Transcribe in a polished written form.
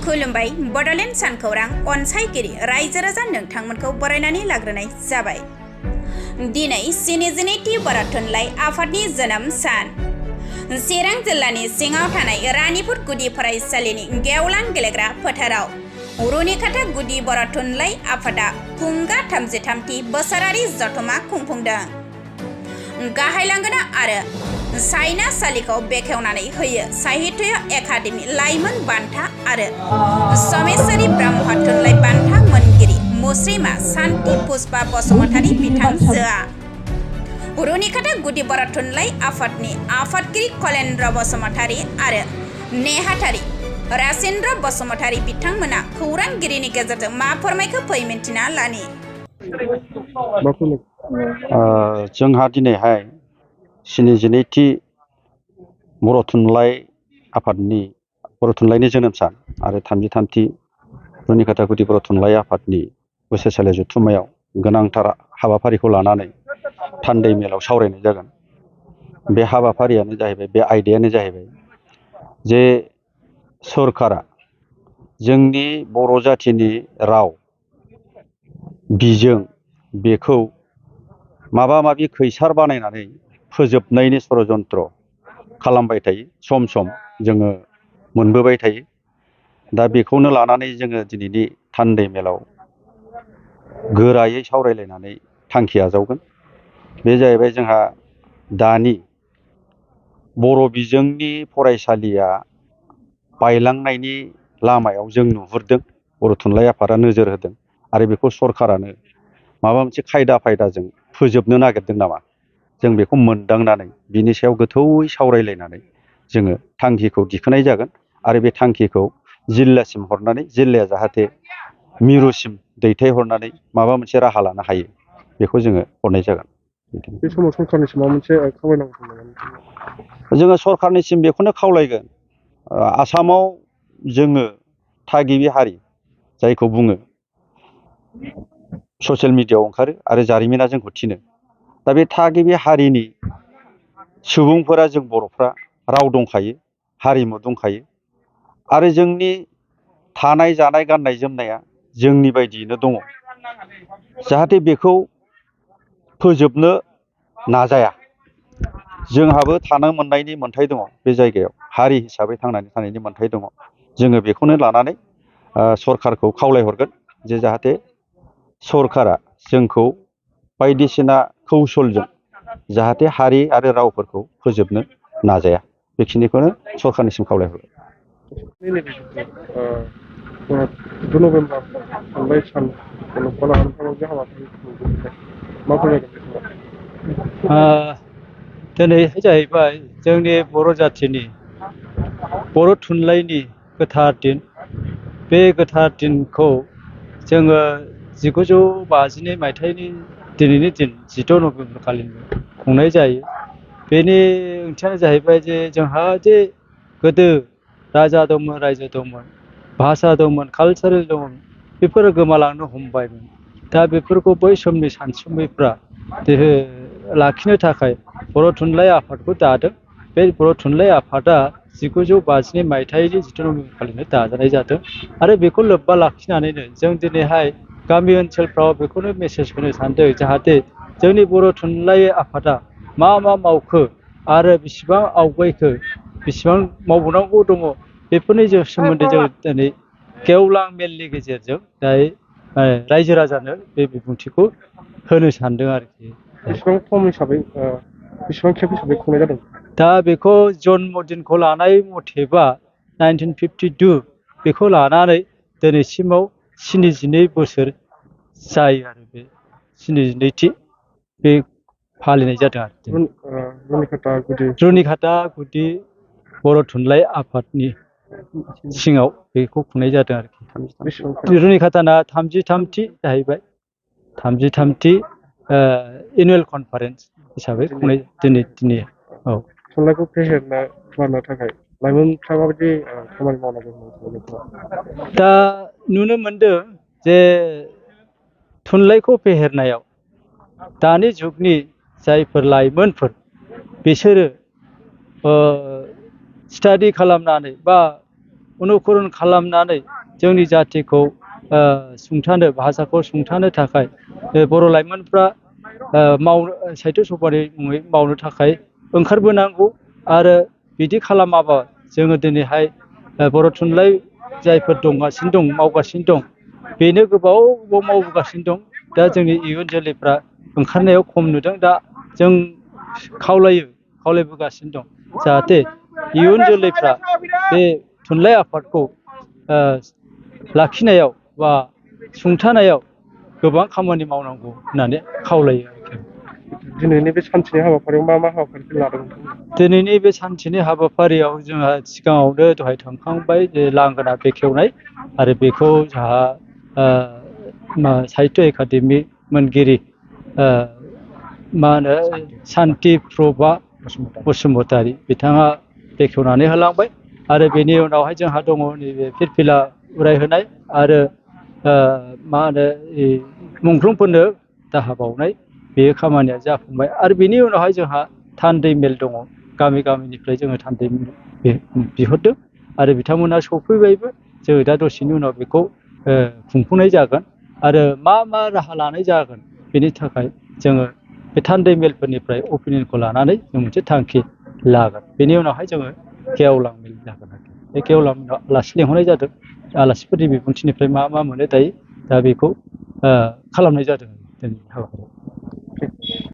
खुलुमबाय बड'लेण्ड सानखौरां अनसायगिरि रायजो राजा नोंथांमोनखौ बरायनानै लाग्रोनाय जाबाय। दिनै 72थि बर' थुनलाइ आफादनि जोनोम सान। चिरां जिल्लानि सिङाव थानाय रानिपुर गुदि फरायसालिनि गेवलां गेलेग्रा फोथाराव रुनिखाता गुदि बर' थुनलाइ आफादा खुंगा 33थि बोसोरारि जथुमा खुंफुंदों। गाहाय लांगोना आरो सायनासालिखौ बेखेवनानै होयो साहित्य एकाडेमि लाइमोन बान्था आरो समेश्वरी ब्रह्म थुनलाइ बान्था मोनगिरि मुस्रिमा सान्ति पुष्पा बसुमतारी बिथांजोआ। रुनिखाता गुदि बर' थुनलाइ आफादनि आफादगिरि कलेन्द्र बसुमतारी आरो नेहाथारि राजेन्द्र बसुमतारी बिथांमोना खौरांगिरिनि गेजेरजों मा फोरमायखो फै मिन्थिना लानि। जोंहा दिनैहाय 72थि बर' थुनलाइ आफादनि बर' थुनलाइनि जोनोम सान आरो 33थि रुनिखाता गुदि बर' थुनलाइ आफादनि बोसोरसालि जथुम्मायाव गोनांथार हाबाफारिखौ लानानै थान्दै मेलाव सावरायनाय जागोन। बे हाबाफारियानो जाहैबाय, बे आयदायानो जाहैबाय जे सरकारा जोंनि बर' जाथिनि राव बिजों बेखौ माबा माबि खैसार बानायनानै फोजोबनायनि षड़यन्त्र खालामबाय थायो। सम सम जोङो मोनबोबाय थायो। दा बेखौनो लानानै जोङो दिनैनि थान्दै मेलाव गोरायै सावरायलायनानै थांखि आजावगोन। बे जाहैबाय जोंहा दानि बर' बिजोंनि फरायसालिया बायलांनायनि लामायाव जों नुहुरदों। बर' थुनलाइ आफादा नोजोर होदों आरो बेखौ सरकारानो माबा मोनसे खायदाजों फोजोबनो नागिरदों नामा, जों बेखौ मोनदांनानै बिनि सायाव गोथौयै सावरायलायनानै जोङो थांखिखौ दिखोनाय जागोन आरो बे थांखिखौ जिल्लासिम हरनानै जिल्लाया जाहाथे मिरुसिम दैथायहरनानै माबा मोनसे राहा लानो हायो, बेखौ जोङो हरनाय जागोन। बे समाव सरकारनिसिम माबा मोनसे खावलायनांगौ दं नामा? जोङो सरकारनिसिम बेखौनो खावलायगोन, आसामाव जोङो थागिबि हारि जायखौ बुङो, ससियेल मिडियायाव ओंखारो आरो जारिमिना जोंखौ थिनो। दा बे थागिबि हारिनि सुबुंफोरा जों बर'फ्रा राव दंखायो, हारिमु दंखायो आरो जोंनि थानाय जानाय गाननाय जोमनाया जोंनि बायदियैनो दङ। जाहाथे बेखौ फोजोबनो नाजाया। जोंहाबो थानो मोननायनि मोन्थाय दङ, बे जायगायाव हारि हिसाबै थांनानै थानायनि मोन्थाय दङ। जोङो बेखौनो लानानै सरकारखौ खावलायहरगोन जे जाहाथे सरकारा जोंखौ बायदिसिना कौशलजों जाहाथे हारि आरो रावफोरखौ फोजोबनो नाजाया। बेखिनिखौनो सरकारनिसिम खावलायहरगोन। 2 नभेम्बर थुनलाइ सान मुलुगखौ लानानै माबायदि हाबाफारि खुंगोन? मा फोरमायगोन? दिनैहाय जाहैबाय जोंनि बर' जाथिनि बर' थुनलाइनि गोथार दिन। बे गोथार दिनखौ जोङो 1952 मायथाइनि दिनैनि दिन 16 नभेम्बर खालिनो खुंनाय जायो। बेनि ओंथियानो जाहैबाय जे जोंहा जे गोदो राजा दंमोन, रायजो दंमोन, भाषा दंमोन, कालचारेल दंमोन, बेफोरो गोमालांनो हमबायमोन। दा बेफोरखौ बै समनि सानसुमैफ्रा लाखिनो थाखाय बर' थुनलाइ आफादखौ दादों। बे बर' थुनलाइ आफादा 1952 मायथाइनि 16 नभेम्बर खालिनो दाजानाय जादों आरो बेखौ लोब्बा लाखिनानैनो जों दिनैहाय गामि ओनसोलफ्राव बेखौनो मेसेज होनो सानदों, जाहाथे जोंनि बर' थुनलाइ आफादा मा मावखो आरो बेसेबां आवगायखो, बेसेबां मावबावनांगौ दङ, बेफोरनि सोमोन्दै जों दिनै गेवलां मेलनि गेजेरजों रायजो राजानो बे बिबुंथिखौ होनो सानदों आरोखि। बेसेबां सम हिसाबै बेसेबां खेब हिसाबै खुंनाय जादों? दा बेखौ जन्मदिनखौ लानाय मथेबा 1952 बेखौ लानानै दिनैसिमाव 72 बोसोर जायो आरो बे 72थि बे फालिनाय जादों आरो। रुनिखाता गुदि बर' थुनलाइ आफादनि सिङाव बेखौ खुंनाय जादों आरोखि। रुनिखाताना 33थि जाहैबाय, 33थि एनुवेल कनफारेन्स हिसाबै खुंनाय दिनै। औ, थुनलाइखौ फेहेरनो थाखाय लाइमोनफ्रा माबायदि खामानि मावनांगौ? दा नुनो मोनदों जे थुनलाइखौ फेहेरनायाव दानि जुगनि जायफोर लाइमोनफोर, बिसोरो स्टाडि खालामनानै बा अनुकरन खालामनानै जोंनि जाथिखौ सुंथानो भाषाखौ सुंथानो थाखाय बर' लाइमोनफ्रा मावनो साहित्य सभानि मुङै मावनो थाखाय ओंखारबोनांगौ आरो बिदि खालामाबा जोङो दिनैहाय बर' थुनलाइ जायफोर दंगासिनो दं मावगासिनो दं बेनो गोबाव मावबोगासिनो दं दा जोंनि इयुन जोलैफ्रा ओंखारनायाव खम नुदों दा जों खावलायबोगासिनो दं जाहाथे इयुन जोलैफ्रा बे थुनलाइ आफादखौ लाखिनायाव बा सुंथानायाव गोबां खामानि मावनांगौ होननानै खावलायो आरोखि। दिनैनि बे सानसेनि हाबाफारियाव मा मा हाबाफारिफोर लादों? दिनैनि बे सानसेनि हाबाफारियाव जोंहा सिगाङावनो दहाय थांखांबाय जे लांगोना बेखेवनाय आरो बेखौ जोंहा साहित्य एकाडेमि मोनगिरि मा होनो सान्ति प्रभा बसुमतारी बिथाङा बेखेवनानै होलांबाय आरो बेनि उनावहाय जोंहा दङ नैबे फिरफिला उरायहोनाय आरो मा होनो मुंख्लंफोरनो दाहा बावनाय बे खामानिया जाफुंबाय आरो बेनि उनावहाय जोंहा थान्दै मेल दङ गामि गामिनिफ्राय जोङो थान्दै बिहरदों आरो बिथांमोना सफैबायबो जोङो दा दसेनि उनाव बेखौ खुंफुंनाय जागोन आरो मा मा राहा लानाय जागोन बेनि थाखाय जोङो बे थान्दै मेलफोरनिफ्राय अपिनियनखौ लानानै जों मोनसे थांखि लागोन बेनि उनावहाय जोङो गेवलां मेल जागोन आरोखि बे गेवलां मेलाव आलासि लेंहरनाय जादों आलासिफोरनि बिबुंथिनिफ्राय मा मा मोनो दायो दा बेखौ खालामनाय जादों दिनैनि हाबाफारियाव।